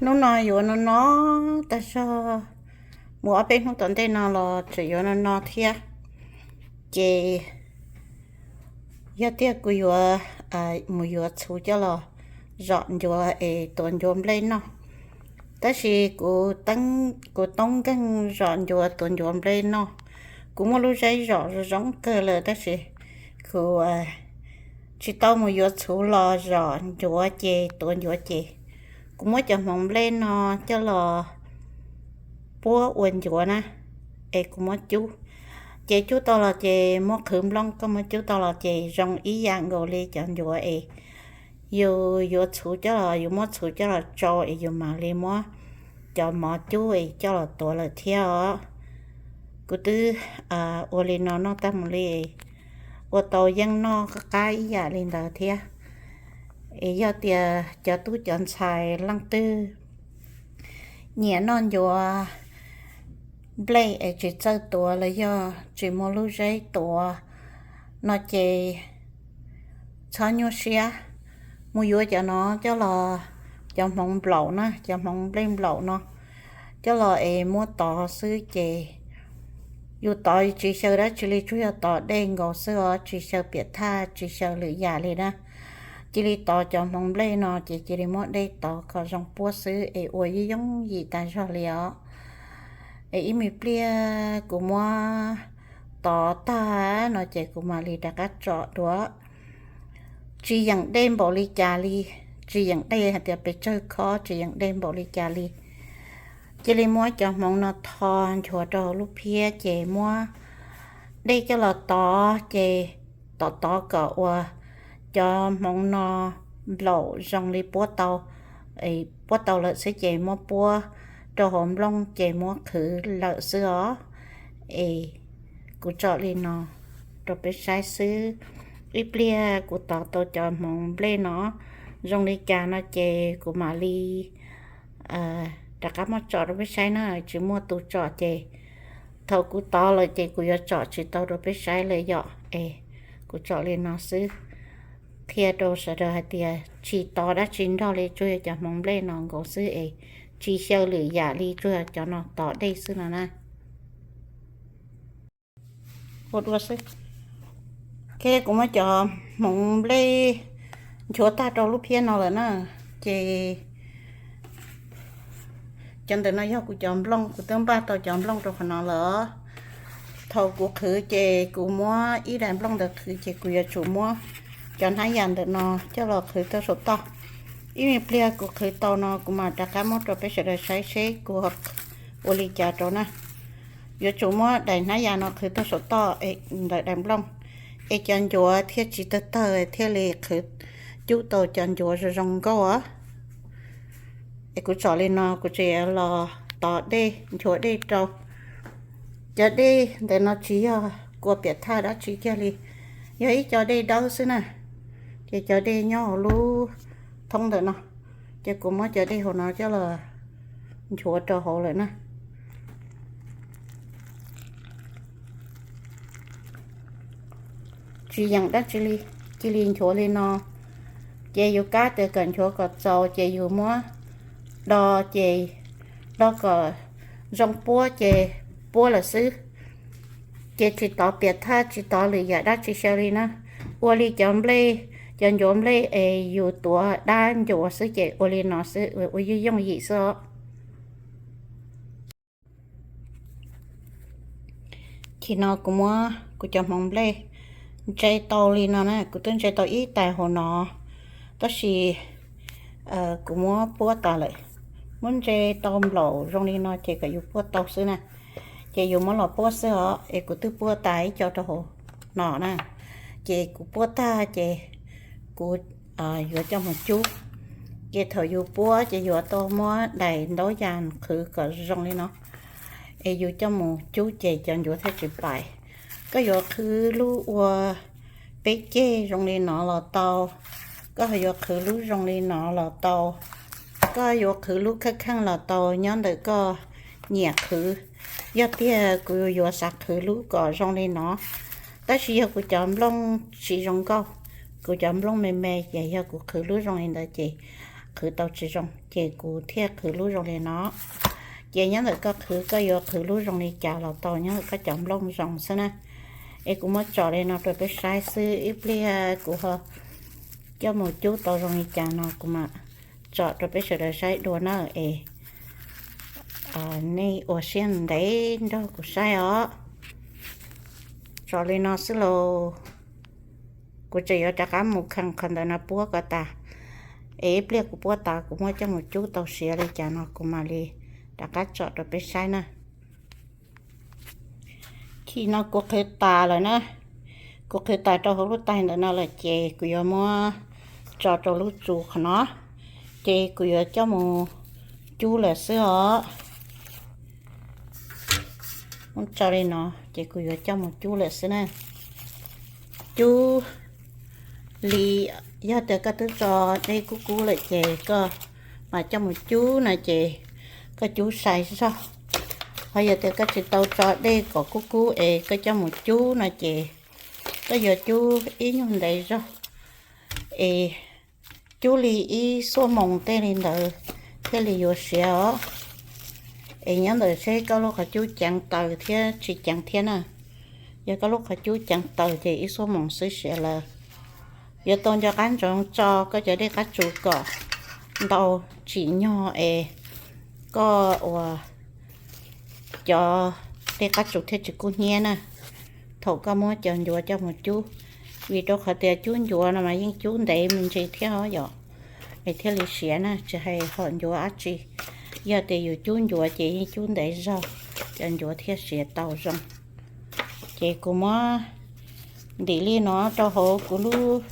Hnub no yuav no no tag zog, mus ob peb hnub tom ntej no los tseem yuav no no thiab. Ces yog tias kuv yuav mus yuav txhuv coj los zom ncuav es tuav ncuav nplej noj. Tab sis kuv toob nkeeg zom ncuav tuav ncuav nplej noj. Kuv muaj lub zeb zom zoo kawg lawm tab sis kuv tsis tau mus yuav txhuv los zom ncuav ces tuav ncuav ces kuv muab cov hmoov nplej no coj los puab ua ncuav na, es kuv muab cub. Ces cub tau los ces muab qhwv nplooj, koj muab cub tau los ces zoo ib yam nkaus li cov ncuav es yus yuav txhuv coj los, yus muab txhuv coj los tsau es yus mam li muab cov mov cub es coj los tuav lawm thiab os. Kuv twb ua li no noj tag mus li, ua tau yeej noj qab ib yam li ntawd thiab. Es yog tias cov tub cov ntxhais leej twg nyiam noj ncuav nplej es tsis txawj tuav los yog tsis muaj lub zeb tuav no ces txhob nyuaj siab, mus yuav cov no coj los, cov hmoov nplaum na, cov hmoov nplej nplaum no coj los es muab tov xwb ces yus tov tsis xyaw dab tsi li, tsuas yog tov dej nkaus xwb os, tsis xyaw piam thaj, tsis xyaw lwm yam li na. Cia li tov cov hmoov nplej no ces cia li muab dej tov kom zoo puab xwb es ua yooj yooj yim tas zog li os. Es ib me pliag kuv muab tov tag no ces kuv mam li rov qab tsom dua. Tsis yeem dej npaum li cas li, tsis yeem dej hais tias pes tsawg khob, tsis yeem dej npaum li cas li. Cia li muab cov hmoov no tho nchuav rau hauv lub phiab ces muab dej coj los tov ces tov tov kom ua cov hmoov no nplaum zoo li puab tau, puab tau lawm xwb ces muab puab rau hauv nplooj ces muab qhwv lawm xwb os. Es kuv tsom li no rau peb saib xwb. Ib pliag kuv tov tau cov hmoov nplej no zoo li cas no ces kuv mam li rov qab muab tsom rau peb saib na. Tsis muaj tus tsom ces thaum kuv tov lawm ces kuv yuav tsom tsis tau rau peb saib lawm yom. Es kuv tsom li no xwb, qhia rau sawv daws hais tias tsis tov dab tsi nrog li, tsuas yog cov hmoov nplej no nkaus xwb es tsis xyaw lwm yam li, tsuas yog cov no tov dej xwb no na. Ua dua xwb. Ok, kuv muab cov hmoov nplej nchuav tag rau lub phiab no lawm na. Ces cov ntawm no yog kuv cov nplooj, kuv twb npaj tau cov nplooj rau qhov no lawm. Thaum kuv qhwv ces kuv muab ib daim nplooj ntawd qhwv ces kuv yuav tsum muab cov hnab yas ntawm no coj los qhwv tuaj saum toj. Ib me pliag kuv qhwv tau no kuv mam rov qab muab rau peb sawv daws saib seb kuv ua li cas rau na. Yuav tsum muab daim hnab yas no qhwv tuaj saum toj ntawm daim nplooj, es cov ncuav thiaj tsis tawg tawg thiaj li qhwv cub tau cov ncuav zoo zoo nkauj os. Es kuv tsom li no kuv tseem los tov dej, nchuav dej rau. Cov dej ntawm no tsis yog kua piam thaj dab tsi kiag li, yog ib co dej dawb xwb na. Ces cov dej nyob hauv lub thoob ntawm no, ces kuv muab cov dej hauv no coj los nchuav rau hauv lawm na. Tsis yeem dab tsi li, cia li nchuav li no. Ces yus kab tias kom nchuav kom txaus ces yus muab do, ces do kom zoo puab ces puab lawm xwb. Ces tsis tov piam thaj tsis tov lwm yam dab tsi xyaw li na. Ua li cov nplej, cov ncuav nplej es yus tuav dab ncuav xwb ces ua li no xwb, ua yooj yooj yim xwb os. Chim no kuv muab kuv cov hmoov nplej ntse tau li no na, kuv twb ntse tau ib tais hauv no, tab sis kuv muab puab tas lawm. Muab ntse tau nplaum zoo li no ces kom yus puab tau xwb na. Ces yus muab los puab xwb os, es kuv twb puab tas ib co rau hauv no na. Ces kuv puab tag ces kuv yuav coj mus cub. Ces thaum yus puab ces yuav tau muab daim ntaub yas qhwv kom zoo li no, es yus coj mus cub ces cov ncuav thiaj tsis pais. Koj yuav qhwv lub ua peb ceg zoo li no los tau, koj yuav qhwv lub zoo li no los tau, koj yuav qhwv lub kheej kheej los tau, nyob ntawm koj nyiam qhwv. Yog tiag kuv yuav xav qhwv lub kom zoo li no, tab sis yog kuv cov nplooj tsis zoo nkauj, kuv cov nplooj me me ces yog kuv qhwv lub zoo li ntawd ces qhwv tau tsis zoo, ces kuv thiaj qhwv lub zoo li no. Ces nyob ntawm koj qhwv, koj yuav qhwv lub zoo li cas los tau, nyob ntawm koj cov nplooj zoo xwb na. Es kuv muab tso li no rau peb saib xwb, ib pliag kuv ho coj mus cub tau zoo li cas no kuv mam tso rau peb sawv daws saib dua na. Es nej ua siab ntev nrog kuv saib os. Tso li no xwb lauj. Kuv tseem yuav rov qab mus kheej qhov ntawd no puab kom tas. Es ib pliag kuv puab tas kuv muab coj mus cub tau siav li cas no kuv mam li rov qab tso rau peb saib na. Chim no kuv qhwv tas lawm na. Kuv qhwv tas rau hauv lub tais ntawm no lawm ces kuv yuav muab tso rau lub tsu qhov no, ces kuv yuav coj mus cub lawm xwb os. Muab tso li no ces kuv yuav coj mus cub lawm xwb na. Cub li, yog tias koj twb tso dej kub kub lawm ces koj mam coj mus cub no ces koj cub sai zog. Ho yog tias koj tsis tau tso dej kom kub kub es koj coj mus cub no ces koj yuav cub ib nyuag ntev zog, es cub li ib xuab moos tej li ntawd thiaj li yuav siav os. Es nyob ntawm seb koj lub qhov cub ceev taws thiab tsis ceev thiab na. Yog koj lub qhov cub ceev taws ces ib xuab moos xwb siav lawm. Yuav tau nco qab ntsoov tso koj cov dej qab tsuas kom ntau tsim nyog es koj ua cov dej qab tsuas thiaj tsis kub hnyiab na. Thaum koj muab cov ncuav coj mus cub, vim rau qhov tias cub ncuav no mas yeej cub ntev me ntsis thiab os yom, es thiaj li siav na, tsis hais hom ncuav dab tsi. Yog tias yus cub ncuav ces yeej cub ntev zog, cov ncuav thiaj siav tau zoo. Ces kuv muab ntim li no rau hauv kuv lub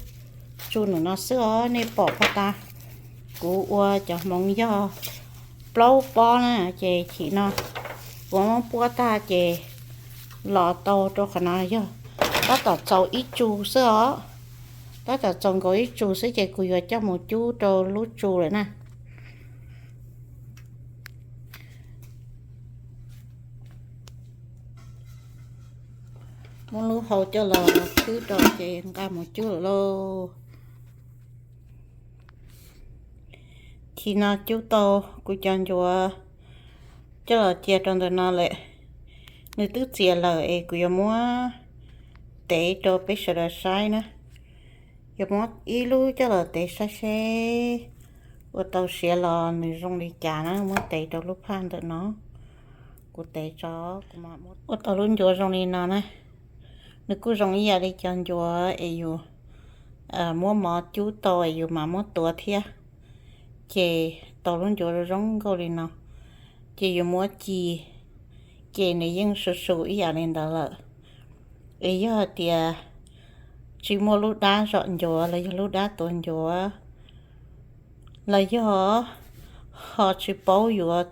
tsu num no xwb os, nej pom pov tas kuv ua cov hmoov yog plaub pob na, ces chim no kuv muab puab tag ces los tau rau qhov no yog tab tom txaus ib tsu xwb os. Tab tom txaus nkaus ib tsu xwb ces kuv yuav coj mus cub rau lub tsu lawm na. Muab lub hau coj los khwb rau ces nqa mus cub lawm lauj. Chim no cub tau kuv cov ncuav coj los cia rau ntawm no lawm. Nws twb txias lawm es kuv yuav muab tev rau peb sawv daws saib na. Yuav muab ib lub coj los tev saib seb ua tau siav los nws zoo li cas na, muab tev rau lub phaj ntawm no. Kuv tev tso, ua tau lub ncuav zoo li no na. Nws kuj zoo ib yam li cov ncuav es yus muab mov cub tau es yus mam muab tuav thiab, ces tau lub ncuav zoo nkauj li no. Ces yus muab ci, ces nws yeej su su ib yam li ntawd lawm. Es yog hais tias tsis muaj lub dab zom ncuav los yog lub dab tuav ncuav, los yog ho tsis paub yuav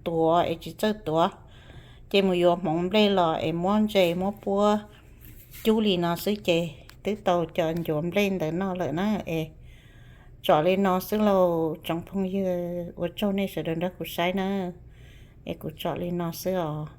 tuav es tsis txawj tuav, ces mus yuav hmoov nplej los es muab ntse muab puab cub li no xwb ces twb tau cov ncuav nplej ntawd noj lawm na. Es tsom li no xwb lauj tsoom phooj ywg, ua tsaug nej sawv daws nrog kuv saib na. Es kuv tsom li no xwb os.